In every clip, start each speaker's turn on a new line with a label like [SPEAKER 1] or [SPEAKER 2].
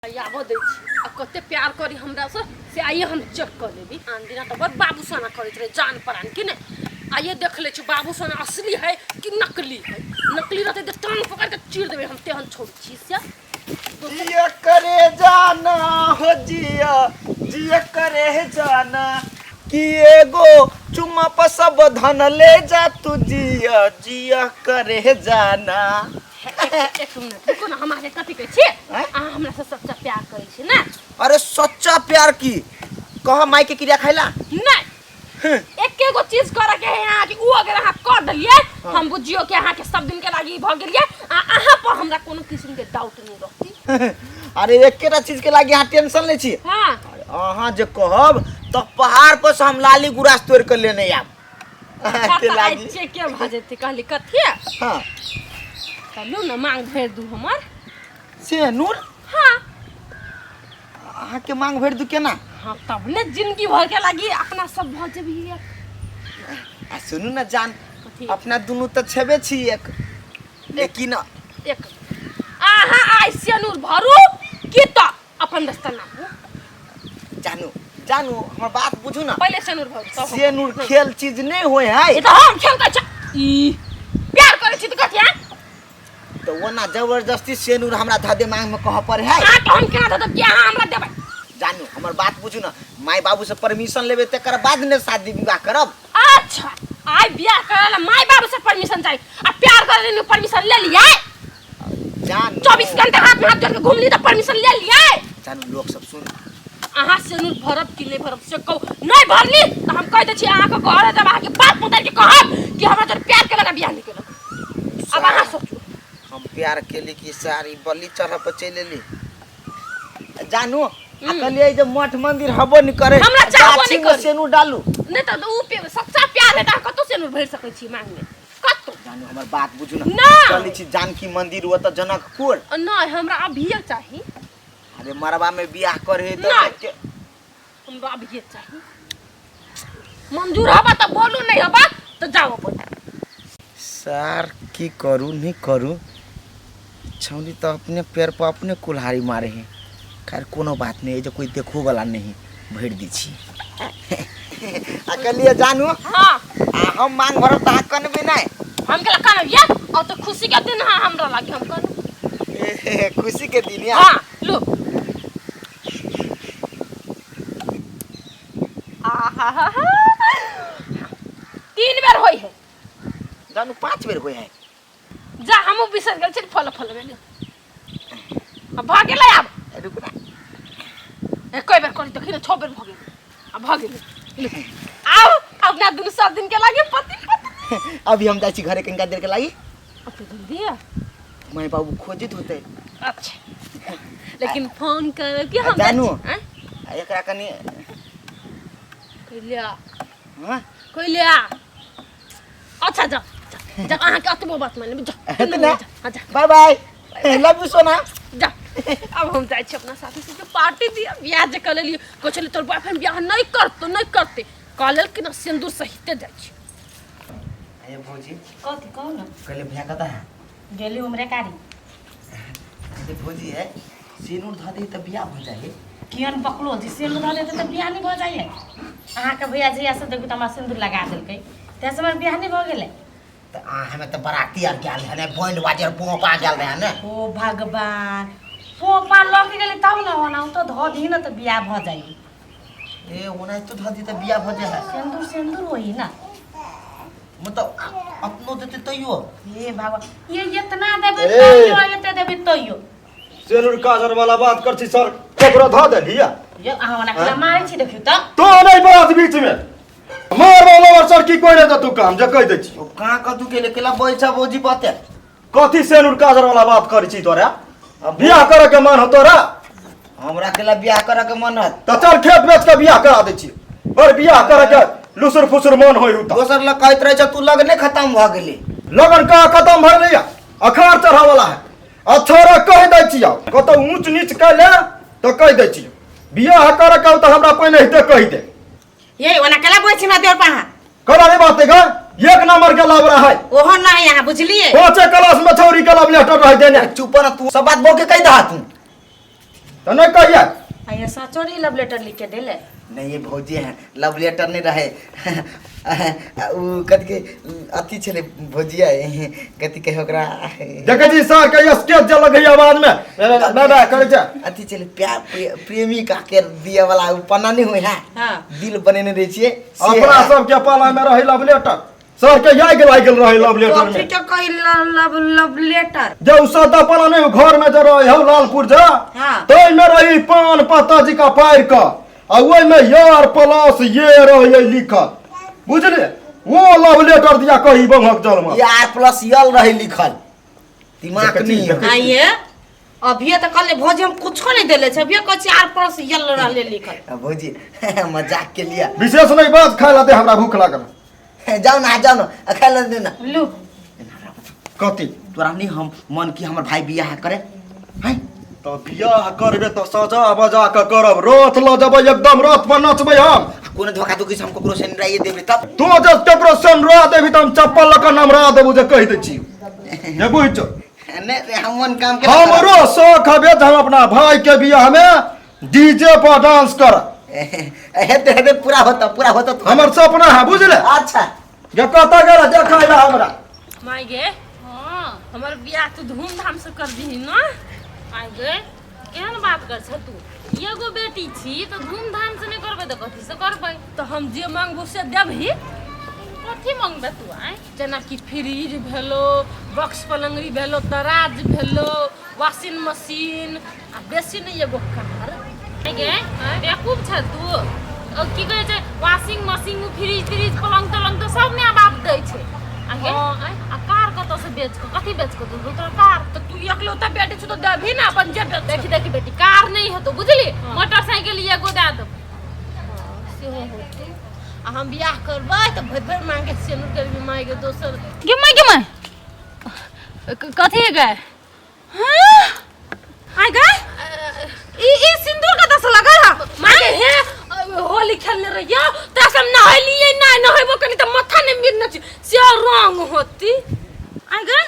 [SPEAKER 1] आबऽ दै छी आ कते प्यार करी हमरा से से आइए हम चेक कऽ लेबी। आन दिना तऽ बड़ बाबू सोना करैत रहे जान प्राण कि नहि, आइए देख लै छी बाबू सोना असली है कि नकली है। नकली रहतै तऽ टांग पकड़ के चीर देबै हम, तेहन छोड़ छी से।
[SPEAKER 2] जिया करे जाना हो जिया, जिया करे जाना कि एगो चुम्मा पर सब धन ले जा तू जिया, जिया करे जाना।
[SPEAKER 1] एक मिनट रुको ना, हम अहाँके कथी कहै छी?
[SPEAKER 2] आँय?
[SPEAKER 1] अहाँ हमरा से सच्चा प्यार करै छी ने?
[SPEAKER 2] अरे सच्चा प्यार की कह, माई के क्रिया खाइला
[SPEAKER 1] नहीं, एके गो चीज करे के है अहाँ के, उ अगर अहाँ कर देलिए हम बुझियो कि अहाँ के सब दिन के लागी भ गेलिए आ अहाँ पर हमरा कोनो किस्म के डाउट नहीं रहती।
[SPEAKER 2] अरे एकेटा चीज के लागी अहाँ टेंशन ले छी?
[SPEAKER 1] हाँ।
[SPEAKER 2] अरे अहाँ जे कहब तो पहाड़ पर से हम लाली गुरास तोड़ के लेने आब।
[SPEAKER 1] अच्छा,
[SPEAKER 2] के
[SPEAKER 1] तऽ आइ
[SPEAKER 2] लागी
[SPEAKER 1] चेके भऽ जेतै। कहली कथी?
[SPEAKER 2] हाँ।
[SPEAKER 1] चलू ने, मांग भरि दू हमर।
[SPEAKER 2] से नूर?
[SPEAKER 1] हाँ।
[SPEAKER 2] अहाँ के मांग भरि दू केना?
[SPEAKER 1] हाँ, तब ने जिंदगी भर के लागी अपना सब भऽ जेबही एक।
[SPEAKER 2] आ सुनू ने जान।
[SPEAKER 1] कथी?
[SPEAKER 2] अपना दुनू तऽ छेबे छी एक, लेकिन
[SPEAKER 1] एक अहाँ आइ सेनूर भरू कि तऽ अपन रास्ता नापू।
[SPEAKER 2] जानू जानू, हमर बात बुझू ना।
[SPEAKER 1] पहिले सेनूर भरू तब हम-
[SPEAKER 2] सेनूर खेल चीज नहीं होय है।
[SPEAKER 1] ई तऽ हम खेल करै छी, ई प्यार करै छी तऽ कथी हैं?
[SPEAKER 2] तो वो ना जबरदस्ती सेनूर हमरा धदे मांग में कह पर है।
[SPEAKER 1] अहाँ के हम केना दऽ देब कि अहाँ हमरा देबै?
[SPEAKER 2] जानू, हमर बात बुझू ना, माय बाबू से परमिशन लेबे तकर बाद ने शादी विवाह करब।
[SPEAKER 1] अच्छा, आइ बियाह करै ला माय बाबू से परमिशन चाही आ प्यार करे ला परमिशन ले लियै?
[SPEAKER 2] जानू,
[SPEAKER 1] 24 घंटा हाथ में हाथ जोड़ के घूमली तऽ परमिशन ले लियै?
[SPEAKER 2] जानू, लोग सब सुन।
[SPEAKER 1] अहाँ सेनूर भरब कि नहीं भरब से कहू। नहीं भरली तऽ हम कहि दै छी अहाँके घर जब अहाँके बाप पुतैर के कहब कि हमरा जर प्यार केलक आ बियाह नहीं केलक। अब अहाँ सोचू।
[SPEAKER 2] हम प्यार केली कि सारी बलि चढ़ पर चलि एली। जानू, आ कहलियै जे मठ मंदिर हबो नहीं करे,
[SPEAKER 1] हमरा चाहबो
[SPEAKER 2] गाछी
[SPEAKER 1] नहीं
[SPEAKER 2] में
[SPEAKER 1] करे।
[SPEAKER 2] सेनूर डालू।
[SPEAKER 1] नहीं तऽ उ सच्चा प्यार है तऽ अहाँ कतौ सेनूर भरि सकै छी मांग में, कतौ।
[SPEAKER 2] जानू, हमर बात बुझू ना।
[SPEAKER 1] ना।
[SPEAKER 2] चलै छी जानकी मंदिर ओतऽ जनकपुर।
[SPEAKER 1] नहीं, हमरा अभिये चाही।
[SPEAKER 2] अरे मरबा में बियाह करे तऽ
[SPEAKER 1] नहीं। हमरा अभिये चाही। मंजूर हबा तऽ बोलू, नहीं हबा तऽ जाओ अपन।
[SPEAKER 2] सर की करू नहीं करू, छौड़ी तो अपने पैर पर अपने कुल्हाड़ी मारे हैं। खैर कोनो बात नहीं है, जो कोई देखो वाला नहीं, भरि दी छी। आ कहलिए जानू।
[SPEAKER 1] हाँ।
[SPEAKER 2] आ हम मांग भरब तऽ अहाँ कनबे नहीं?
[SPEAKER 1] हम केला कनब ये, और तो खुशी के दिन है हमरा लागे, हम कनब।
[SPEAKER 2] ए, खुशी के दिन या।
[SPEAKER 1] हाँ, लो। आहा, 3 बेर होई है।
[SPEAKER 2] जानू, 5 बेर होई है।
[SPEAKER 1] जा, हमहूँ बिसरि गेल छी, फल फल भेलै। आ भऽ गेलै आब।
[SPEAKER 2] ए, रुक ना।
[SPEAKER 1] ए, कई बेर करी देखी ने, 6 बेर भऽ गेलै। आ भऽ गेलै। आब अपना दुनू सब दिन के लागे पति पत्नी।
[SPEAKER 2] अभी हम जाइ छी घरे कनिका देर के लागी।
[SPEAKER 1] अब तो जल्दी है।
[SPEAKER 2] माय बाबू खोजित होते।
[SPEAKER 1] अच्छा, लेकिन फोन कर कि हम
[SPEAKER 2] जानू।
[SPEAKER 1] जाइ छी, आँय?
[SPEAKER 2] आ एकरा कनि
[SPEAKER 1] कैलिया?
[SPEAKER 2] हाँ?
[SPEAKER 1] कैलिया? अच्छा जा, जा, जा, अहाँके अतबो बात मान लेबै, जा।
[SPEAKER 2] हेतै ने?
[SPEAKER 1] हाँ, जा।
[SPEAKER 2] बाय बाय, लव you सोना।
[SPEAKER 1] जा, अब हम जाइ छी अपना साथी सबके पार्टी दिअ। बियाह जे कऽ लेलियै, कहै छलै तोर बॉयफ्रेंड बियाह नहीं करतो, नहीं करते, कऽ लेलखिन आ सिन्दूर सहिते जाइ छी।
[SPEAKER 2] अरे भौजी।
[SPEAKER 3] कथी कहू ने?
[SPEAKER 2] कहले भैया कतऽ है?
[SPEAKER 3] गेली उमरे कारी।
[SPEAKER 2] अरे भौजी है, सिन्दूर धऽ दी तऽ बियाह भऽ जाइ।
[SPEAKER 3] कियन पकड़ो जी, सिन्दूर धऽ देतै तऽ बियाह नहि भऽ जाइए? अहाँके भैया जहिया से देखू तऽ हमरा सिन्दूर लगा देलकै, तहिया से हमर बियाह नहि भऽ गेलै।
[SPEAKER 2] तऽ अहाँ हमे तऽ बराती आर गेल रहै ने, बैंड बाजर पोपा गेल रहै ने।
[SPEAKER 3] ओ भगवान, पोपा लऽ के गेलै तब ने, ओना तो धऽ दही ने तऽ बियाह भऽ जाइ।
[SPEAKER 2] ए, ओनाहितो धऽ दी तऽ बियाह भऽ जाइ है।
[SPEAKER 3] सिन्दूर सिन्दूर होई ना।
[SPEAKER 2] मतलब अपनो देतै तैयो।
[SPEAKER 3] हे भगवान, ये इतना देबै
[SPEAKER 4] ए।
[SPEAKER 3] तैयो, एते देबै तैयो।
[SPEAKER 4] सेनुर काजर वाला बात कर छी सर, ककरो धऽ देलिया?
[SPEAKER 3] ये अहाँ ओना केना मारै छी देखियौ तऽ।
[SPEAKER 4] तो नहीं बात बीच में मार वाला और सर की कोई नहीं तू काम जे कह दै छी।
[SPEAKER 2] ओ कहाँ कतू के केला बोल छ भौजी बाते?
[SPEAKER 4] कथी सेनुर काजर वाला बात कर छी तोरा? बियाह करे के मन हो तोरा?
[SPEAKER 2] हमरा केला बियाह करे के मन रहत?
[SPEAKER 4] तऽ चल खेत बेच के बियाह करा दै छी, और बियाह करे के लुसुर फुसुर मन होय त।
[SPEAKER 2] दोसर लग कहैत रहे छ तू, लगने खत्म भऽ गेलै।
[SPEAKER 4] लगन कहाँ खत्म भऽ गेलै? अखाड़ चढ़ा वाला है। आ छोरा कह दै छियौ, कतौ ऊँच नीच कैले तऽ कह दै छियौ, बियाह करे के तऽ हमरा पहिने हेतै कहि दे।
[SPEAKER 3] ये ओना केला बोल छी हमरा देवर पर अहाँ?
[SPEAKER 4] करा रे बात गा, एक नंबर के लाभ रहा है।
[SPEAKER 3] ओहो नहीं अहाँ बुझलिए।
[SPEAKER 4] पांचे क्लास में छौरी के लव लेटर रह देने।
[SPEAKER 2] चुप न तू, सब बात बोके कहि दहा तू।
[SPEAKER 4] तऽ नहि कहिया।
[SPEAKER 3] आइए सचो रे लव लेटर लिख के देले।
[SPEAKER 2] नहीं ये भौजी है, लव लेटर नहीं रहे। उ कथी के अथी छलै भौजिया, कथी कहे ओकरा?
[SPEAKER 4] देखै छी सर के स्केच जे लगैया आवाज में बे बे करै छै।
[SPEAKER 2] अथी छलै प्यार प्रेमिका के दिए वाला उ पन्ना नहीं होय है।
[SPEAKER 3] हाँ।
[SPEAKER 2] दिल बनेने रहै छियै से।
[SPEAKER 4] अपना सबके पाला में रही लव लेटर, सर के आगि लागि गेल रही लव लेटर
[SPEAKER 3] कथी
[SPEAKER 4] में।
[SPEAKER 3] के कही लव लव लेटर?
[SPEAKER 4] जे उ सादा पाला नहीं घर में जे रही हौ लालपुर जा।
[SPEAKER 3] हाँ।
[SPEAKER 4] ताहि में रही पान पत्ता जी का पारि कऽ आ ओहिमे यार प्लस ये रही लिखल, बुझलियै? वो लव लेटर दिया कही बंगक जल में।
[SPEAKER 2] यार प्लस यल रहे लिखल, दिमाग
[SPEAKER 4] देखै छी,
[SPEAKER 2] नहीं है।
[SPEAKER 4] देखै छी।
[SPEAKER 3] आइए अभिये तऽ कहले भौजी हम कुछो नहीं देले छै, अभिये कहै छी आर प्लस यल रहले लिखल।
[SPEAKER 2] आ भौजी मजाक के लिए।
[SPEAKER 4] विशेष नहीं बात, खाय ला दे, हमरा भूख लागल।
[SPEAKER 2] जाओ ना, जाओ ना, आ खाय ला दे ना।
[SPEAKER 3] लू।
[SPEAKER 4] कथी?
[SPEAKER 2] तोरा नहीं हम मन की हमर भाई बियाह करे हैं?
[SPEAKER 4] तऽ बियाह करबे तऽ सजा बजा कऽ करब, रथ लऽ जेबै, एकदम रथ पर नचबै हम।
[SPEAKER 2] कोनो धोखा धोखी से हम ककरो से निराइए देबै तब?
[SPEAKER 4] तू जे ककरो सेनरा देबी तऽ हम चप्पल लऽ कऽ नमरा देबू, जे कहि दै छियौ जे बुझि जो।
[SPEAKER 2] नहीं रे, हम मन काम के
[SPEAKER 4] हमरो शौक हबे जे हम अपना भाई के बियाह में डीजे पर डांस कर।
[SPEAKER 2] हेते हेते, पूरा होता, पूरा होता तो।
[SPEAKER 4] हमर सपना है, बुझले?
[SPEAKER 2] अच्छा।
[SPEAKER 4] जे कतऽ गेल देखै ला हमरा।
[SPEAKER 1] माय गे,
[SPEAKER 3] हाँ।
[SPEAKER 1] हमर बियाह तू धूमधाम से कर दीही ना।
[SPEAKER 3] आइ गे, केहन बात कर छ तू? एगो बेटी छी तऽ धूमधाम से नहि करबै तऽ कथी से करबै?
[SPEAKER 1] तऽ हम जे मांगबो से देबही?
[SPEAKER 3] कथी मंगबै तू आइ?
[SPEAKER 1] जेनाकि फ्रिज भेलो, बॉक्स पलंगरी भेलो, दराज भेलो, वॉशिंग मशीन आ बेसी नहि एगो कार।
[SPEAKER 3] आइ गे, बेवकूफ छ तू? ओ की कहै छै वॉशिंग मशीन, फ्रिज त्रिज, पलंग तलंग तऽ सब माय बाप दै छै। आइ गे।
[SPEAKER 1] हाँ, आइ।
[SPEAKER 3] आ कार कतऽ से बेच कऽ, कथी बेच कऽ देबौ तोरा कार?
[SPEAKER 1] तऽ तू एकलौता बेटी छौ तऽ देबही ने अपन जे बेच।
[SPEAKER 3] देखी देखी बेटी, कार नहि हेतौ, बुझली?
[SPEAKER 1] हाँ।
[SPEAKER 3] मोटरसाइकिल एगो दए देबौ।
[SPEAKER 1] सेहो होतै। आ हम बियाह करबै तऽ भरि भरि मांगे सेनुर करबी माय गे दोसर।
[SPEAKER 3] गे माय, गे माय, कथी गे? हाँ? आइ गे, ई ई सिंदूर कतऽ से लगल है?
[SPEAKER 1] माय गे, हे होली खेलने रहियो तऽ सब नहेलियै नहि, नहेबो कनी तऽ माथा नहि मिरने छै से रंग होती।
[SPEAKER 3] आइ गे,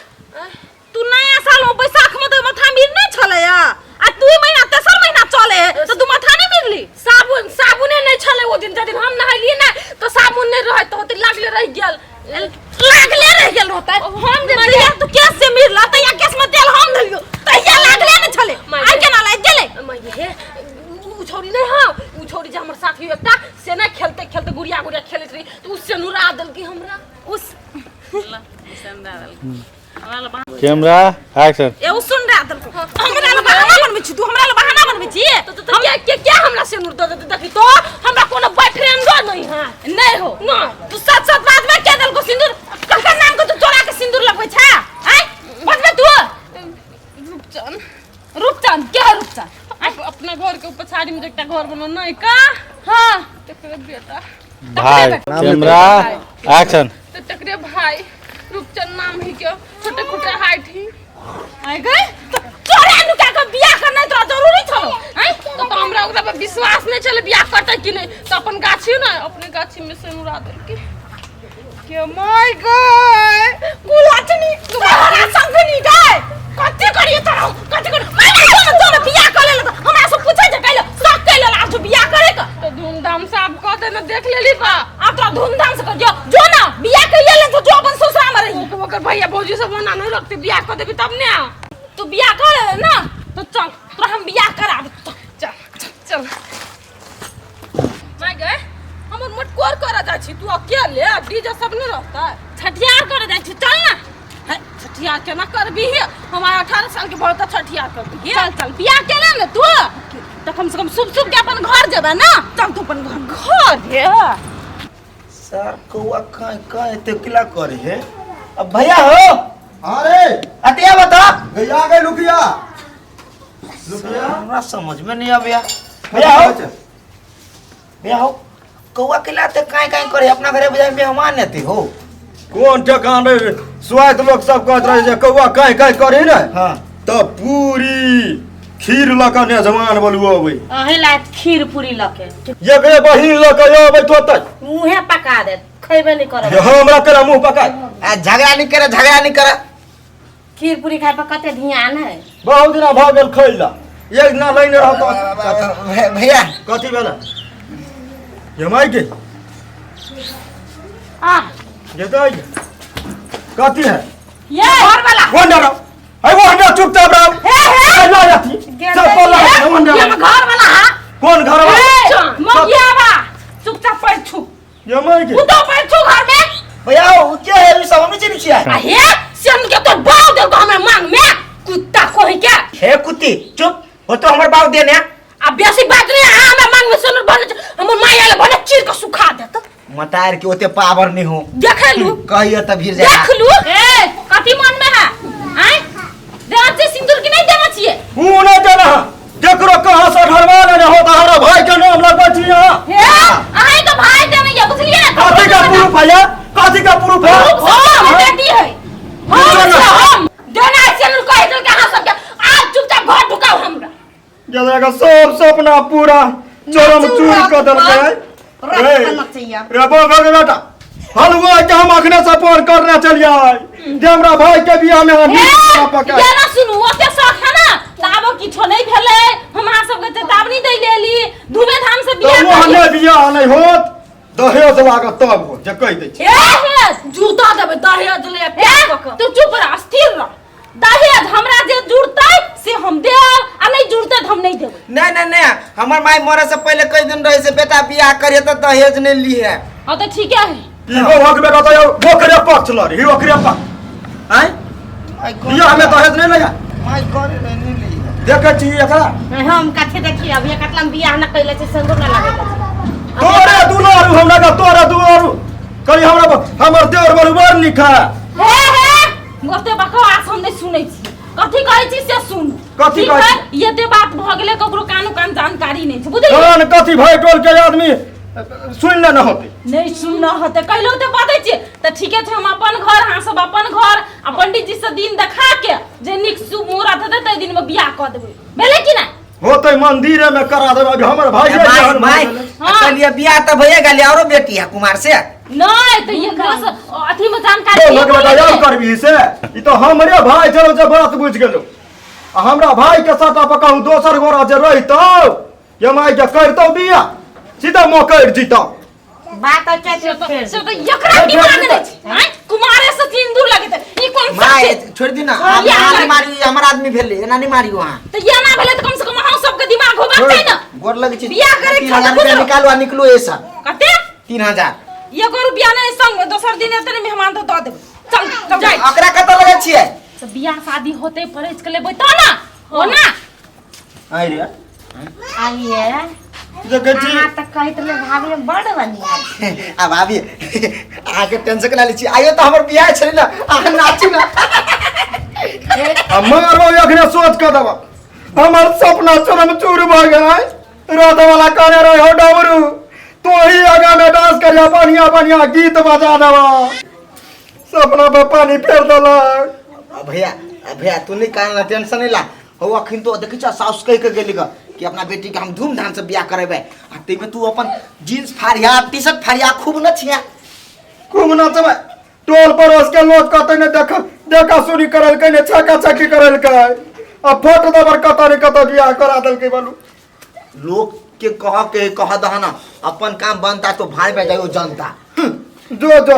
[SPEAKER 3] तू नया साल में बैसाख में तऽ माथा मिरने छलै आ दू महीना तेसर महीना चले है तऽ तू माथा नहीं मिरली?
[SPEAKER 1] साबुन साबुने नहि छलै ओ दिन, जदिन हम नहेलियै ने तऽ साबुन नहि रहै तऽ होते लागले रहि गेल।
[SPEAKER 3] लागले रहि गेल होतै? हम जे तैया तू केस से मिरला तैया केस में तेल हम धलियो, तैया लागले ने छलै, आइ केना लागि गेलै?
[SPEAKER 1] माय गे, हे उ छौरी नहि हौ, उ छौरी जे हमर साथी एकटा से नहि खेलते खेलते गुड़िया गुड़िया खेलैत रही तऽ उ सेनुरा देलकै हमरा।
[SPEAKER 3] उस
[SPEAKER 5] कैमरा एक्शन।
[SPEAKER 3] ए उ सुन रहा देलको। हमरा लग बहाना बनबै छी तू? हमरा लग बहाना बनबै छी?
[SPEAKER 1] तो के के के हमरा सेनुर दऽ देतै? देखी तो हमरा कोनो बॉयफ्रेंडो नहि है।
[SPEAKER 3] नहीं हो?
[SPEAKER 1] नहि।
[SPEAKER 3] तू साथ साथ बाद में के देलको सिंदूर? ककर नाम के तू चोरा के सिंदूर लगबै छा? आय बतबे तू।
[SPEAKER 1] रूपचंद।
[SPEAKER 3] रूपचंद के है रूपचंद?
[SPEAKER 1] अपना घर के पछाड़ी में एकटा घर बनल नहीं का?
[SPEAKER 3] हाँ।
[SPEAKER 1] तकरे बेटा।
[SPEAKER 5] भाई। Camera action.
[SPEAKER 1] तो तकरे भाई रूपचंद नाम ही के, छोटे छोटे हाइट ही।
[SPEAKER 3] आय गए, तो चोरा नुका के बियाह करनाइ तोरा जरूरी छलो?
[SPEAKER 1] आय तो हमरा ओकरा पर विश्वास नहीं छले बियाह करतै कि नहीं, तो अपन गाछी ने अपने गाछी में से उड़ा देलकै। के my गए
[SPEAKER 3] कुलाचनी तोरा संगनी गए, कथी करिए तोरा, कथी करिए? मैं नहीं जो जो बियाह कर लेल हमरा से पूछे जे कैले शक कैले आज बियाह करे के।
[SPEAKER 1] तो धूमधाम से आप कह देना, देख लेली बा।
[SPEAKER 3] आब तोरा धूमधाम से कर जो जो ना बियाह कर ले तो जो अपन ससुरा में रही।
[SPEAKER 1] ओकर भैया भौजी सब ओना नहीं रखते, बियाह कर देबी तब ने।
[SPEAKER 3] तू बियाह कर ले ना तो चल तोरा हम बियाह कराब।
[SPEAKER 1] चल चल चल। माय गए, हमर मटकोर करे जाइ छी तू अकेले, डीजे सब नहीं रहता?
[SPEAKER 3] छठियार करे जाइ छी, चल ना।
[SPEAKER 1] है छठियार केना करबी हे? हमारे 18 साल के बहुत छठियार करबी?
[SPEAKER 3] चल चल, बियाह केले ने तू तो कम से कम शुभ शुभ के अपन घर जेबे ना। चल तू अपन घर घर हे।
[SPEAKER 2] सर कौआ काहे काहे एते किला करे हे? अब भैया हो।
[SPEAKER 4] अरे।
[SPEAKER 2] अतिया बता।
[SPEAKER 4] गैया गए लुकिया लुकिया।
[SPEAKER 2] हमरा समझ में नहीं आबैया। भैया हो, भैया हो, कौआ किला ते काहे काहे करे? अपना घरे बुझाय मेहमान एते हो।
[SPEAKER 4] कोन ठेकान रे, स्वाइत लोक सब कहत रहे जे कौआ काहे काहे करे ने।
[SPEAKER 2] हाँ।
[SPEAKER 4] तऽ पूरी खीर लऽ कऽ मेजबान बोलू अबै।
[SPEAKER 3] अहीं लायक खीर पूरी लके।
[SPEAKER 4] एकरे बहिन लऽ कऽ अबै तोतै।
[SPEAKER 3] मुँहे पका देत, खैबे नहीं करब।
[SPEAKER 4] जे हमरा केना मुँह पकाय।
[SPEAKER 2] आ झगड़ा नहीं करे, झगड़ा नहीं करे।
[SPEAKER 3] खीर पूरी खाए पर कते ध्यान है।
[SPEAKER 4] बहुत दिना भऽ गेल खैला। एक ना लाइन रहो तो
[SPEAKER 2] भैया
[SPEAKER 4] कथी भेला ये माई के
[SPEAKER 3] आ
[SPEAKER 4] ये तो कथी है
[SPEAKER 3] ये घर वाला
[SPEAKER 4] वो ना रहो अरे वो हंडा चुपचाप रहो
[SPEAKER 3] हे हे
[SPEAKER 4] ला जाती सब ला वो हंडा
[SPEAKER 3] ये घर वाला हा
[SPEAKER 4] कौन घर वाला
[SPEAKER 3] मगियावा चुपचाप पैठ
[SPEAKER 4] ये माई के
[SPEAKER 3] उतो पैठ घर में
[SPEAKER 2] भैया वो क्या है ई सब हम नहीं छिया
[SPEAKER 1] आ हे से हम के तो बाव देलको हमरा मांग में कुत्ता कोही के
[SPEAKER 2] हे कुत्ती चुप हो तो हमर बाप देने
[SPEAKER 1] आ बेसी बात नहीं आ हमरा मांग में सोनर भरने हमर माई आले भने चीर के सुखा देत
[SPEAKER 2] मतार के ओते पावर नहीं हो
[SPEAKER 1] देखे लू
[SPEAKER 2] कहियो त भीर जा
[SPEAKER 1] देख लू
[SPEAKER 3] ए कथी मन में है आय देना छियै सिंदूर की नहीं देना छियै
[SPEAKER 4] ऊ नहीं देना केकरो कहाँ से ढरवा लेने हो तो हमरा भाई के नाम लगबै छी यहाँ
[SPEAKER 3] हे अहीं के भाई देने ये बुझलियै ना
[SPEAKER 4] कथी का प्रूफ है ये कथी का प्रूफ है
[SPEAKER 3] प्रूफ सब हमर बेटी है
[SPEAKER 1] हम से हम देना सिंदूर कहि देलके अहाँ सबके आज चुपचाप घर ढुकाउ हमरा
[SPEAKER 4] जरा सब सपना पूरा चरम चूर क देलकै रे रे बो गे बेटा हलुआ के हम अखने से फोन करने चलिए जे हमरा भाई के बियाह में हम
[SPEAKER 3] हे
[SPEAKER 4] पका
[SPEAKER 3] ये ना सुनू ओते शौक है ना ताबो किछो नहीं भेलै हमरा सबके चेतावनी दै लेली धूमे धाम से
[SPEAKER 4] तो
[SPEAKER 3] बियाह
[SPEAKER 4] वो
[SPEAKER 3] करी।
[SPEAKER 4] हने बियाह नहीं होत दहेज लागत तब हो जे कहि दै छी
[SPEAKER 3] हे हे
[SPEAKER 1] जूता देबै दहेज ले
[SPEAKER 3] हे तू चुप रह स्थिर रह दहेज हमरा जे जुड़तै से हम देब आ नहीं जुड़तै तऽ हम नहीं देबै
[SPEAKER 2] नहीं नहीं नहीं हमर माई मरे से पहले कह दिन रहे से बेटा बियाह करिए तो दहेज नहीं ली है
[SPEAKER 3] हाँ तो ठीक है
[SPEAKER 4] इहो भग बेटा तो ओकरे पक्ष लड़ ही ओकरे पक्ष आय बियाह में दहेज नहीं लगा
[SPEAKER 2] माई करे नहीं नहीं ली है
[SPEAKER 4] देखै छी एकरा
[SPEAKER 6] हम कथी देखी अभी कतला बियाह न कैले छै सिंदूर न लगेले छै
[SPEAKER 4] तोरे दुलारू हमरा का तोरे दुलारू कही हमरा हमर देवर बरू बड़ नीक है
[SPEAKER 3] हे हे ओते बकवास हम नहीं सुनै छी कथी कहै छी से सुन
[SPEAKER 4] कथी
[SPEAKER 3] ठीक
[SPEAKER 4] कहै
[SPEAKER 3] है एते बात भऽ गेलै ककरो कानो कान जानकारी नहीं छै बुझलियै
[SPEAKER 4] कान कथी भाई टोल के आदमी सुन ले न होते
[SPEAKER 3] नहीं सुनना होते कहलो तऽ बतै छियै तऽ ठीके छै हम अपन घर अहाँ सब अपन घर आ पंडित जी से दिन देखा के जे नीक शुभ मुहूर्त हेतै ताहि दिन में बियाह कऽ देबै भेलै कि नहि
[SPEAKER 4] होते मंदिरे में करा देबै अभी हमर भाई
[SPEAKER 2] माई माई
[SPEAKER 3] हाँ।
[SPEAKER 2] चलिए बियाह तो भैया गेली औरो बेटी है कुमार से
[SPEAKER 3] नहीं तऽ एकरा से अथी में जानकारी
[SPEAKER 4] तो लग
[SPEAKER 3] नहीं
[SPEAKER 4] बेटा
[SPEAKER 3] बोलै
[SPEAKER 4] यार
[SPEAKER 3] छै।
[SPEAKER 4] करबी से ई तो हमरे भाई चलो जे बात बुझ गेलो आ हमरा भाई के साथ आप कहूँ दोसर गोरा जे रहितौ ये माई के करतौ बियाह सीधा मोकरि जीतौ
[SPEAKER 6] बात अच्छा
[SPEAKER 3] से
[SPEAKER 6] छै
[SPEAKER 3] तऽ
[SPEAKER 6] फेर
[SPEAKER 3] से तऽ एकरा दिमाग नहि छै आँय कुमारे से सिंदूर लगेतै ई कोन सब
[SPEAKER 2] माई
[SPEAKER 3] छै
[SPEAKER 2] छोड़ दी ना
[SPEAKER 3] हाँ,
[SPEAKER 2] आप
[SPEAKER 3] या
[SPEAKER 2] अहाँ नहीं
[SPEAKER 3] लग-
[SPEAKER 2] मारी हमर आदमी भेलै एना नहीं मारी वहाँ
[SPEAKER 3] तऽ एना भेलै तऽ कम से कम अहाँ सबके दिमाग होबाक चाही ने
[SPEAKER 2] गोर लगे छी
[SPEAKER 3] बियाह करे
[SPEAKER 2] तीन
[SPEAKER 3] के
[SPEAKER 2] हजार रुपया
[SPEAKER 3] बुझलो।
[SPEAKER 2] निकालू आ निकलू ऐसा
[SPEAKER 3] कते
[SPEAKER 2] 3000
[SPEAKER 3] एगो रुपया नहि संग दोसर दिन एतै ने मेहमान तऽ दऽ देबै चल चल जाइ
[SPEAKER 2] ओकरा कतऽ लगै छियै
[SPEAKER 3] तऽ बियाह शादी होतै परैच के लेबै तऽ ने ओ ना
[SPEAKER 4] आइ रे
[SPEAKER 6] आइए
[SPEAKER 4] देखै छी
[SPEAKER 6] अहाँ तऽ कहैत रहियै भाभी हम बड़ बढ़िया छी
[SPEAKER 2] आ भाभी अहाँके टेंशन केना लै छी आइयो तऽ हमर बियाह छलै ने अहाँ नाचू ने
[SPEAKER 4] आ मारबो अखने सोच कऽ देबो हमर सपना चरम चूर भऽ गेलै रात वाला कहने रहे हो डबरू तू ही आगा में डांस करिया बढ़िया बढ़िया गीत बजा देबो सपना पर पानी फेर देलक
[SPEAKER 2] आ भैया आ भैया तू नहीं कहना टेंशन नहीं ला हो अखन तो देखै छ साउस कहि के गेली ग कि अपना बेटी के हम धूमधाम से बियाह करेबै आ ताहिमे तू अपन जींस फाड़िया टी शर्ट फाड़िया खूब नचिया
[SPEAKER 4] खूब नचबै टोल पड़ोस के लोग कहते ने देख देखा सुनी करलकै ने छका छकी करलकै आ फोट दबर कतऽ ने कतऽ बियाह करा देलकै बोलू
[SPEAKER 2] लोग के कह के कह दह ना अपन काम बनता तो भाई पे जाओ जनता
[SPEAKER 4] जो जो